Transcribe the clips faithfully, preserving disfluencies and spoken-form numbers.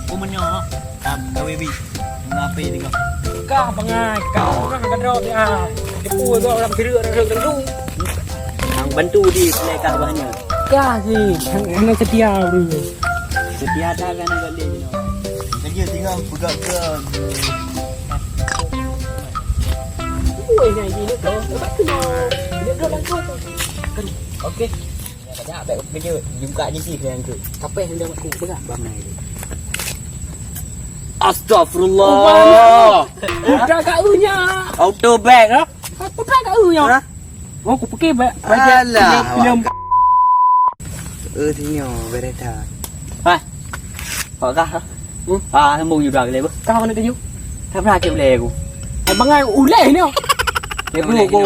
Ku meunyoe, tam gawe bi. Ngape ni kau? Kah bangai, kah orang ka drop ya. Depu gua orang kira orang dulu. Hang bantu di pelai kah banyak. Kah sih, hang, hang setia bro. Setia tak kan ada lagi. Kerja tinggal pegang ke. Oi, nah ini tu. Lepas tu mau. Dia dah langsung. Okey. Dah bèk keujeuet, jumpa jih dengan tu. Apa yang dah aku pegang bang nai tu? Astagfirullah. Udah kat unya. Auto back ah. Aku tak kat unya. Hah? Oh, aku fikir ba-, bajet Alah, film, film. Eh, senyum, berita. Hah? Kau kah? Hmm? Ah, sambung juga kali apa? Kau mana kerja? Tak pernah cek boleh aku. Abang ai uleh ni. Dia perlu aku.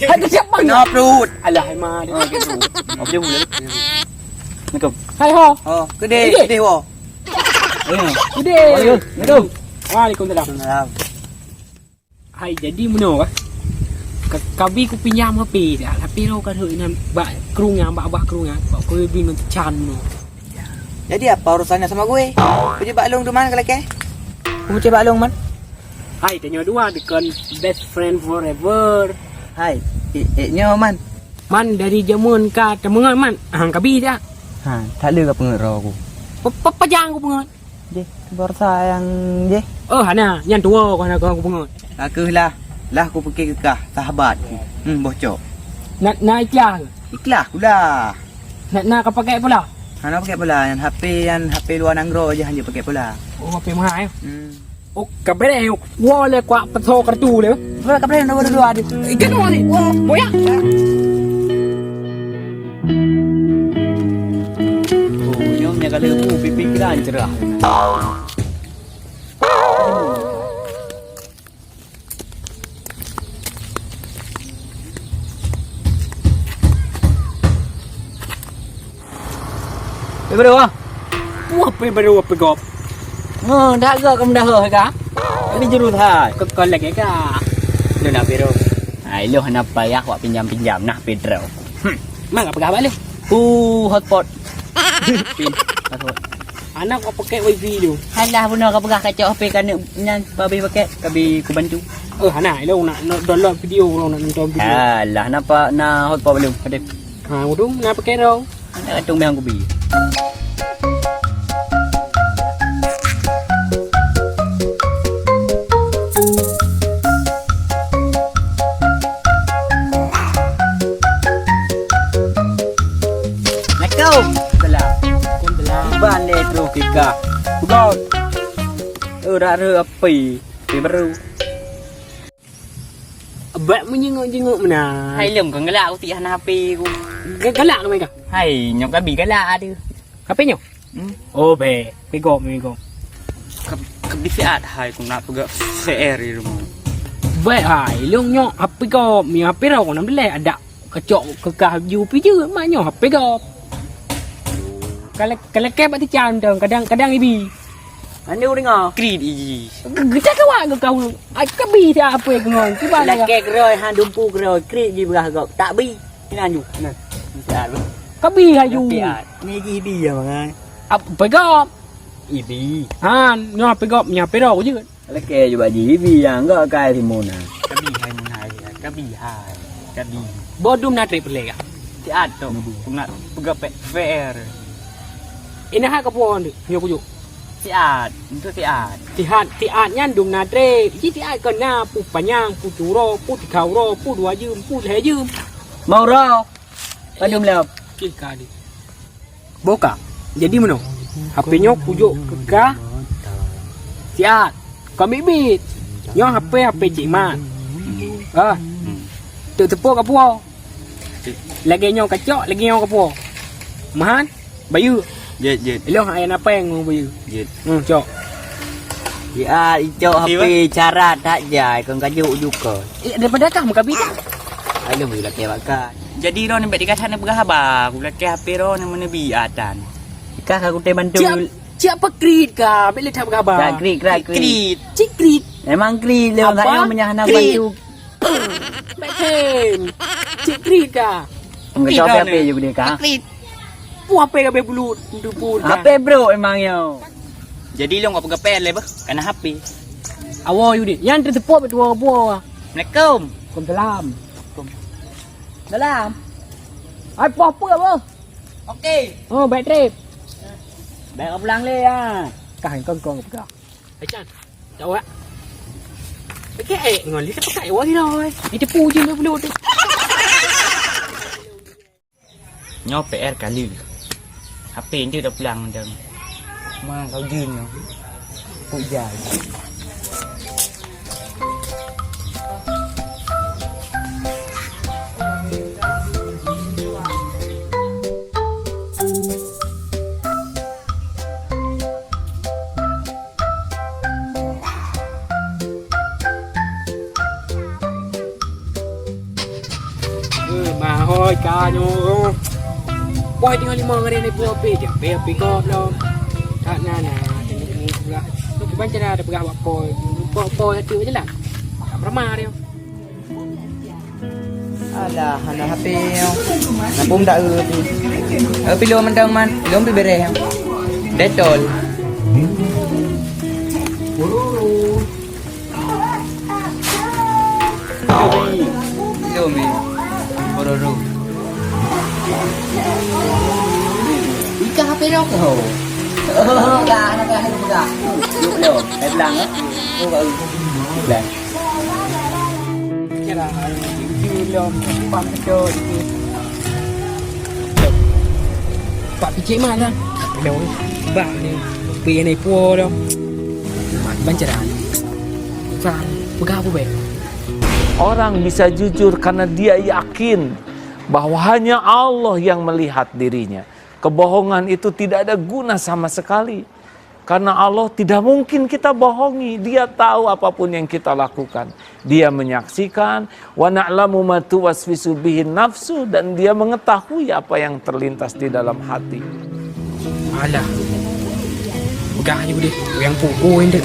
Hai, tu siapa ni? Kena perut. Alah, hai, ma, dia. Oh, gitu. Apa dia boleh? Assalamualaikum. Hai, ho. Oh, kedai, Kedai. Kedai, ho. Oh, ya. Kedai. Assalamualaikum. Waalaikumsalam. Waalaikumsalam. Hai, jadi meunoe kah? Ka-, kabi kupinjam H P dah, tapi roh ka rhot inan bak krueng nyan, bak babah krueng nyan, bak krueng bi ngon Chan meunoe. Jadi apa urusannya sama gue? Peujeuet bak lôn tu man ka lakèe? Peujeuet bak lôn man? Hai, tanyoe dua dikon best friend forever. Hai, ik, ik nyoe man. Man dari jameun ka tameungon man, hang kabi dak? Ha, tak lé ka peungeut roh aku. Pe-, pe-, pejang ku peungeut. Jeh, borsa nyang jeh. Oh, hana, nyan tuwo ku hana ku peungeut. Ka keuh lah, lah kupike keu kah, sahabat ku. Hmm, boh cok. Na, na ikhlas keu? Ikhlas ku lah. Na, na ka pake pula? Hana pake pula, nyan H P, nyan H P luwa nanggroe jeh, hanjeuet pake pula. Oh, H P mahai, eh? Hmm. Oh, ka bereh, wo le kuak peutho kartu le. Ka bereh, dua, dua, dua, dua. Ikan dua ni. Boya. Oh, nyoe nya kalau bu pipi kiran cerah. Pei baru ah. Wah, pei baru pei gop. Oh, dak gop kamu dah heh ka? Ini jurus hai. Ke kolek ka. Lu nak biru. Hai, lu hana payah wak pinjam-pinjam nah Pedro. Hmm. Mang apa khabar lu? Ku hotpot. Pin. Hotpot. Anak kau pakai wifi tu. Alah, beuna ka peugah kacok H P ka neuk nyan, babeh pakai, kabi ku bantu. Eh, hana, ilong nak, nak download video, ilong nak nonton video. Alah, napa na hotpot belum? Ada. Ha, udung, na pakai dong. Anak gantung meh kubi. Assalamualaikum. Salam. Waalaikumsalam. Iban le bro kika. Bukan. Eh, rak re api. Api baru. Abang meujingok-jingok meunan. Hai lom kau ngelak aku tik hana H P ku. Ga-, galak kau mega. Hai, nyok gabi galak ada. H P nyoe? Hmm? Oh, be. Pegok, pegok. Ke-, kebiasaan hai ku nak peugah V R di rumah. Baik hai, long nyok H P kau, mi H P rau kau nam deleh ada kacok kekah ju pijeu, mak nyoe H P kau. Kalau, kalau kau bak tican tu, kadang, kadang ibi. Anu dengar. Krit iji. Kita kawan ke kau? Ai kabi siapa yang kau? Kiban ya? Lakek roi han dumpu roi krit ji berah gok. Tak bi. Nan ju. Nah. Siap. Kabi haju. Siap. Ni ji ibi ya mangai. Ap pegop. Ibi. Han, nyoe pegop nya piro je. Leke juga ji ibi yang enggak kai si Mona. Kabi hai Mona ya. Kabi hai. Kabi. Bodum na trip leka. Siat tu. Nak peugah pek fair. Ina ha kapuan tu. Nyoe kujuk. Siat. Untuk siat. Siat, siat nyan dum na trip. Ji siat kena pu panyang, pu turo, pu tiga uro, pu dua jam, pu lhèe jam. Mau ro. Padum lom. Kih ka di. Boka. Jadi meunoe, H P nyoe kujok keu kah siat. Kami bit. Nyoe H P, H P Cik Mat. Ah. Tuk teupo ka puo. Lagèe nyoe kacok, lagèe nyoe ka puo. Mahan, bayeue. Jeuet, jeuet. Ilong ayah napèng ngon bayeue. Jeuet. Hmm, cok. Ya, icok H P cara tak jai, kon kajuk juga. Eh, daripada kah muka bit? Ayo, bagi laki bakar. Jadi, ro ni bèk dikata ni peugah haba. Aku lakèe H P ro ni meuneubi atan. Kah aku teh bantu. Ciap, ciap pekrit kah? Bèk le that peugah haba. Tak krit, krit, krit. Krit. Cik krit. Emang krit le, apa? Saya menyah nak bantu. Bèk khem. Cik krit kah? Enggak jawab apa juga dia kah? Krit. Peue H P ka beh bulut, dupu dah. H P bro emang yo. Jadi lôn ka peugah P R lé beuh, kana H P. Awoe yue deh, nyan teuseupôt beutôi buah. Assalamualaikum. Waalaikumsalam. Salam. Hai poh peue beuh? Oke. Oh, bad trip. Bèk ka pulang lé ya. Kah kong kong peugah. Hai Chan. Jawab. Oke, eh, ngon lé pakai wah loi. Itu puji lu belum tu. Nyoe P R kali. H P nyoe dah pulang dah. Ma kau jin nyoe. Puk jai. Eh, mahôi ka nyoe. Boy teungoh limong hari ni pulang pi, jak pi, pi kop lom. Tak na na, tengok ni pula. Tu kiban cara ada peugah bak poi. Poi, poi atu je lah. Tak pernah dia. Alah, hana H P nyoe. Nak bom dak eu pi. Eu pi lom mantong man, lom pi bereh. Detol. Lom ni. Kororo. Ika H P lom. Oh. Oh, dah, dah, dah, dah. Yuk, lom. Hai belang eh. Oh, baru. Belang. Pak picik mak dah. Bah ni. Pi ni puo dah. Bancaran. Sang peugah apa baik? Orang bisa jujur karena dia yakin bahwa hanya Allah yang melihat dirinya. Kebohongan itu tidak ada guna sama sekali. Karena Allah tidak mungkin kita bohongi. Dia tahu apapun yang kita lakukan. Dia menyaksikan, wa na'lamu ma tuwaswisu bihi nafsu, dan Dia mengetahui apa yang terlintas di dalam hati. Alah. Peugah je deh. Yang pukul deh.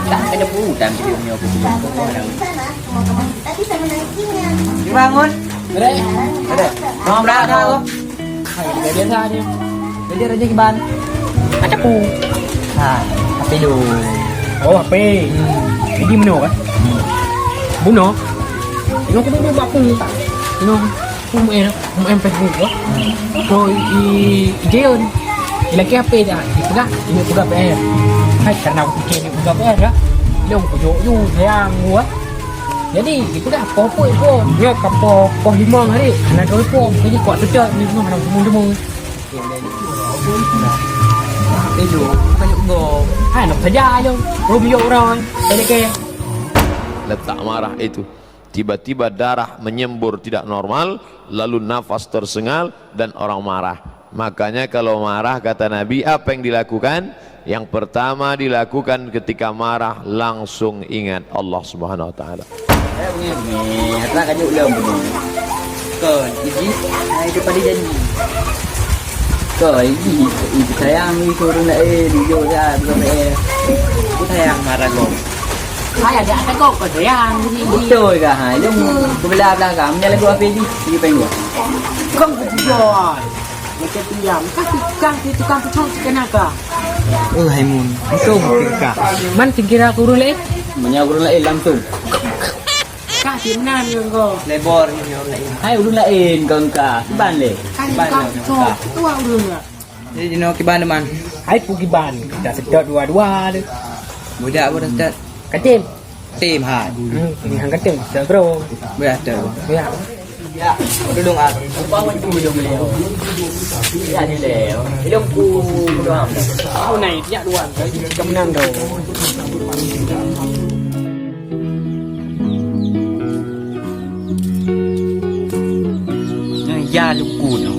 Tak ada bukan video punya aku. Bangun. Ada. Ada. Mau berapa kau? Hai, biasa dia. Jadi raja kiban. Macam ku. Ha, H P lu. Oh, H P. Hmm. Jadi mana kan? Bunuh. Tengok aku duduk bak aku. Tengok aku main, main Facebook lah. So, i, i, Jeon. Dia lagi H P dah. Dia pegang, dia pegang P R. Hai, karena aku fikir dia pegang P R dah. Dia aku kujok ju, sayang gua. Jadi, dipeugah poh peuet po. Nyoe ka poh, poh limong hari. Hana droe po. Jadi, kuat seutôt ni, nyoe hana teumé-teumé. Itu, banyak gom. Hai, nak saja aja. Romeo orang. Tadi ke. Letak marah itu. Tiba-tiba darah menyembur tidak normal, lalu nafas tersengal, dan orang marah. Makanya kalau marah, kata Nabi, apa yang dilakukan? Yang pertama dilakukan ketika marah, langsung ingat Allah Subhanahu wa Taala. Saya punya ni, hata kajut lom punya. Kau, iji, saya itu pada janji. Kau, iji, iji sayang ni ke orang lain, jujur saya, bukan P R. Aku sayang marah kau. Hai, ada, ada kau, kau sayang, iji, iji. Betul kah? Ha, itu belah belakang, punya lagu apa ni? Ini pengen gua. Kau kejut. Macam tu ya. Maka tukang tu tukang tu tu kena ka. Oh hai Mun, untung kira ka. Man kira aku urun lain. Menya urun lain langsung. Kah di mana ni kau? Lebor ni urun lain. Hai urun lain kau ka. Kiban le. Kan tukang tu tu urun ya. Jadi dino kiban teman. Hai pu kiban. Dah sedot dua-dua tu. Budak pun dah sedot. Katim. Tim hai. Hmm, ini hang katim. Dah bro. Budak tu. Ya. Dudung ah. Ya ni le. Ilong ku doang. Aku naik tiap dua. Kita menang dong. Nah, ya luku no.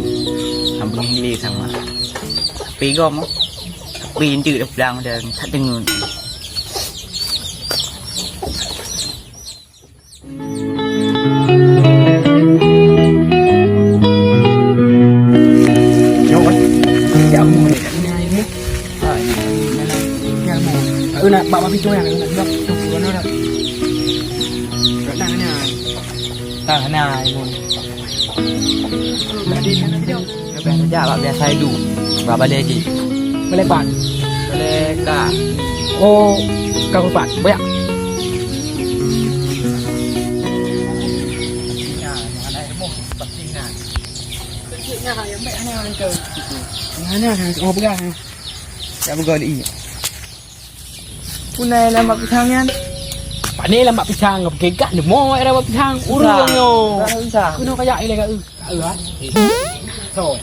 Abang Hili sama. Tapi gom. Tapi inti dah pulang dan tak dengar. Tah na imun. Leubeh saja bak biasa itu. Bak balai lagi. Balai pat. Balai ka. Oh, ka pat. Banyak. Nah, nah, nah, ilmu pasti nah. Kecil nah, yang baik hanya orang kau. Mana nah, oh pegang. Tak pegang ni. Punai lam bak pisang nyan. Pane lam bak pisang, geugah leumo era bak pisang. Ureueng nyoe. Susah. Keunoe kajak ilée ka eu. Ka eu, ah. So.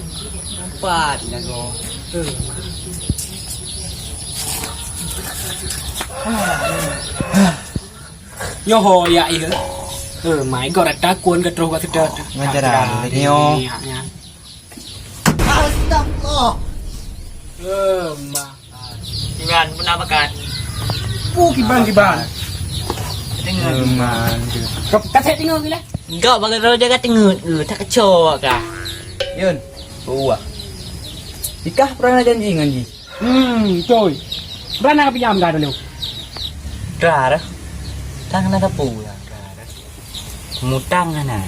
Empat lagoe. Eh. Nyoe ho ya iya. Eh, my God, rata kun ka troh ka sedot. Ngajar ah, nyoe. Astagfirullah. Eh, ma. Kiban, pernah makan? Pu kiban, kiban. Dengar. Ka, ka saya dengar ke lah? Enggak, bagi roja ka tengut ke, tak kacau ka. Yun, buah. Ikah pernah janji ngan ji? Hmm, betul. Pernah ka pinjam ka dulu? Dah, dah. Tang na sapu ya. Mutang hana.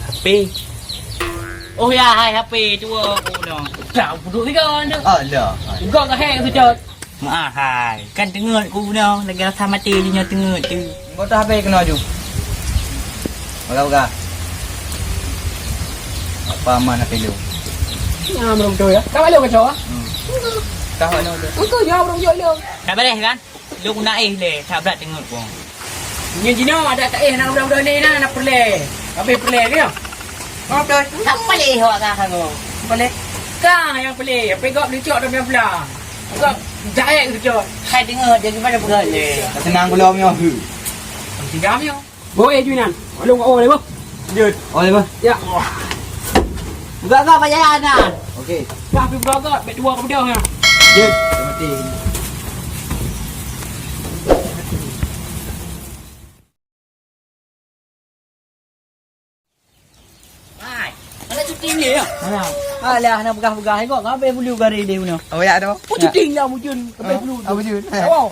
H P. Oh ya, hai H P tua ku nyoe. Dah buduk tiga tu. Alah. Gok ka hek tu, Cot. Maaf hai. Kan tengut ku nyoe, lagi rasa mati di nyoe tengut tu. Kau tak H P kena ju. Pegang-pegang. Apa aman H P lu? Ya, belum tu ya. Kau lu kacau ah? Hmm. Kau lu tu. Itu ya, belum jauh lu. Tak boleh kan? Lôn na éh lé, that brat teungeut kong. Nyan jinoe adak taéh na udah-udah lé na, na peureulée. Habéh peureulée nyoe. Ngoh beutôi. Tak paleh awak kah kagoe. Paleh. Kah nyang paleh, pegok leucok dan pula. Pegok jaék leucok. Hai teungeut, jadi pada peugah lé. Seunang keu lôn nyoe, hu. Tinggai nyoe. Boh, eh, ju inan. Lôn ka oh lé, boh. Jeuet. Oh lé, boh. Ya. Buka-buka pajalan nah. Okey. Dah pi buka-buka, bèk dua ka beudôh nyan. Jeuet. Mati. Hai, ada syuting ni ya? Mana? Alah, nak peugah-peugah kok, ngabéh bulu gari deh guna. Oh, ya tu. Oh, syuting lah mujun, ngabéh bulu. Oh, mujun. Oh.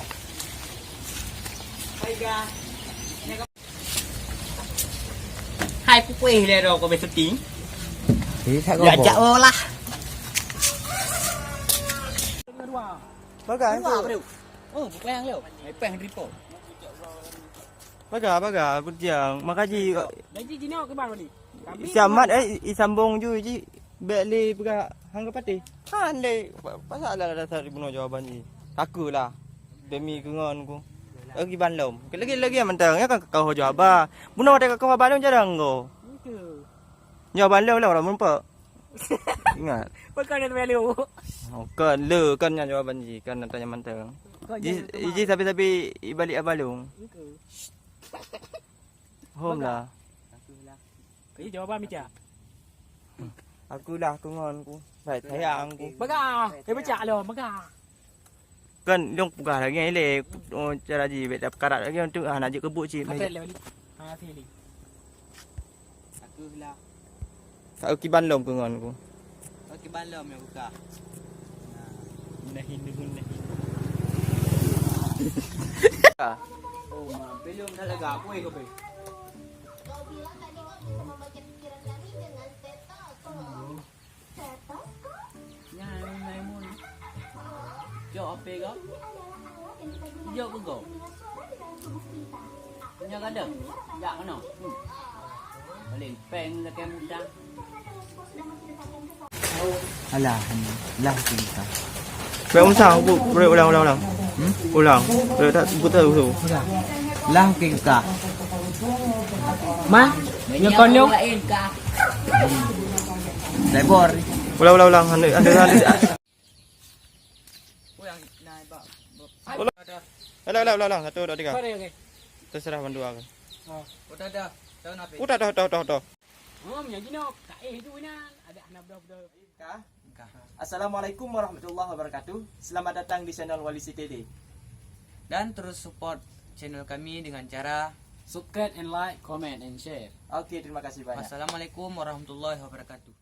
Hai, guys. Hai, pukui lé ro kau syuting. Eh, tak ya, gobo. Jak bola. Bagai, bagai. Oh, bukan yang lo. Ipeh dripol. Bagai, bagai, berjang. Makaji. Gaji jinoe ke bang ni? Siamat, eh, isambung ju ji. Bèk lé peugah hang ka patéh. Han lé, pa-, pasal lah dasar ibunoe jawaban jih. Takeu lah. Demi keungon ku. Lagi ban lom. Lagi, lagi nyang mantong. Nyoe kan kau jawaban. Bunoe watèe kau jawaban lom jarang ko. Itu. Jawaban lom lah orang meureumpok. Ingat. Bukan yang terlalu. Oh, kan le, kan nyang jawaban jih. Kan nyang tanya mantong. Kau ji, jangan teman. Ji sabe-sabe ibalik abalong. Itu. Hom lah. Aku lah. Kau jawaban mita. Aku lah, aku ngon ku. Baik, sayang ku. Bagah. Eh, pecah lo, bagah. Kan, dong peugah lagi, eh, lé. Oh, cara ji, bèk dah peukarat lagi, untuk, ah, nak jeuet keu buet cit. Apa lé, ha, sini. Aku lah. Ka kiban lom keu ngon ku. Ka kiban lom nyang ku kah. Nah. Nah, ini pun, nah. Oh, ma, belum dah lega. Apa yang kau beli? Nyan Maimun. Jok ape ko? Jok ke ko? Nyan kada. Jak kena. Hmm. Paling peng lakèe muda. Alah, lah kita. Baik, ulang, bu-, boleh ulang, ulang, ulang. Hmm? Ulang. Boleh tak, buta dulu. Lah, okey, buka. Ma, nyoe kon nyoe. Lebor. Ulang, ulang, ulang. Anda, anda, anda. Ulang. Ulang, ulang, ulang, ulang. Satu, dua, tiga. Terserah bandua ke. Oh. Udah dah. Tahu napi? Udah dah, dah, dah, dah. Hmm, yang jinoe, tak eh tu inan. Ada hana bedoh-bedoh. Assalamualaikum warahmatullahi wabarakatuh. Selamat datang di channel Wali C T D. Dan terus support channel kami dengan cara subscribe and like, comment and share. Oke, terima kasih banyak. Wassalamualaikum warahmatullahi wabarakatuh.